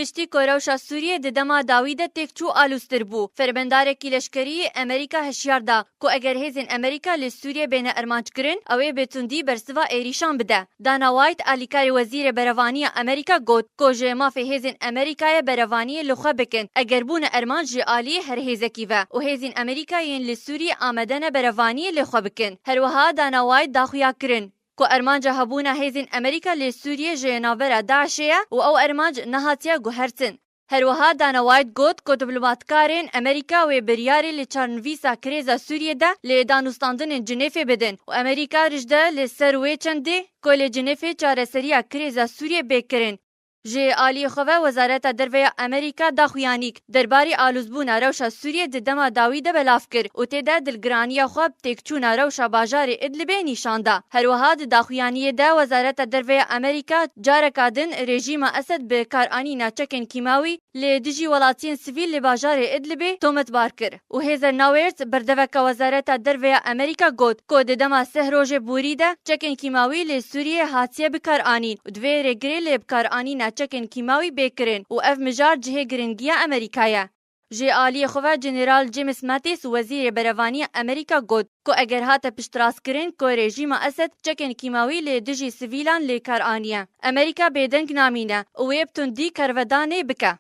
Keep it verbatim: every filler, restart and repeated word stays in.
Piştî ku rewşa Sûriyê di dema dawî de têk çû alûztir bû, fermendarekî leşkerî yê Amerîka hişyar da ku eger hêzên Amerîka li Sûriyê bêne ermanc kirin, ew ê bi tundî bersiva êrîşan bide. Dana White, alîkarê Wezîrê Berevanî ya Amerîka got ku ji mafê hêzên Amerîkayê berevaniyê li xwe bikin, eger bûne ermanc ji alî her hêzekî ve û hêzên Amerîka yên li Sûriyê amade ne berevaniyê li xwe bikin. Her wiha Dana White daxuya kirin ku ermanca hebûna hêzên Amerîka li Sûriyê ji navbera DAIŞê ye û ew ermanc nehatiye guhertin. Her wiha Dana White got ku diplomatkarên Amerîka wê biryarê li çarnivîsa krêza Sûriyê de li danûstandinên Cinêfê bidin û Amerîka rij de li ser wê çendê ku li Cinêfê çareseriya krêza Sûriyê bê kirin. Ji aliyê xwe ve Wezareta Derve ya Amerîka daxuyanîk derbarê alûzbûna rewşa Sûriyê di dema dawî de belav kir û tê de dilgiraniya xwe bi têkçûna rewşa bajarê Idlibê nîşan da. Her wiha di daxuyaniyê de Wezareta Derve ya Amerîka careka din rejîma Esed bi karanîna çekên kîmawî li dijî welatiyên sivîl li bajarê Idlibê tometbar kir û Heather Nauert, berdeveka Wezareta Derve ya Amerîka got ku di dema sih rojê borî de çekên kîmawî li Sûriyê hatiye bikaranîn û divê rêgirê li bikaranîna çekên kîmawî bê kirin û ev mijar cihê giringiya Amerîka ye. Ji aliyê xwe ve General James Mattis, Wezîrê Berevanî ya Amerîka got ku eger hate piştrastkirin ku rejîma Esed çekên kîmawî li dijî sivîlan li kar aniye, Amerîka bêdeng namîne û wê bi tundî karvedanê bike.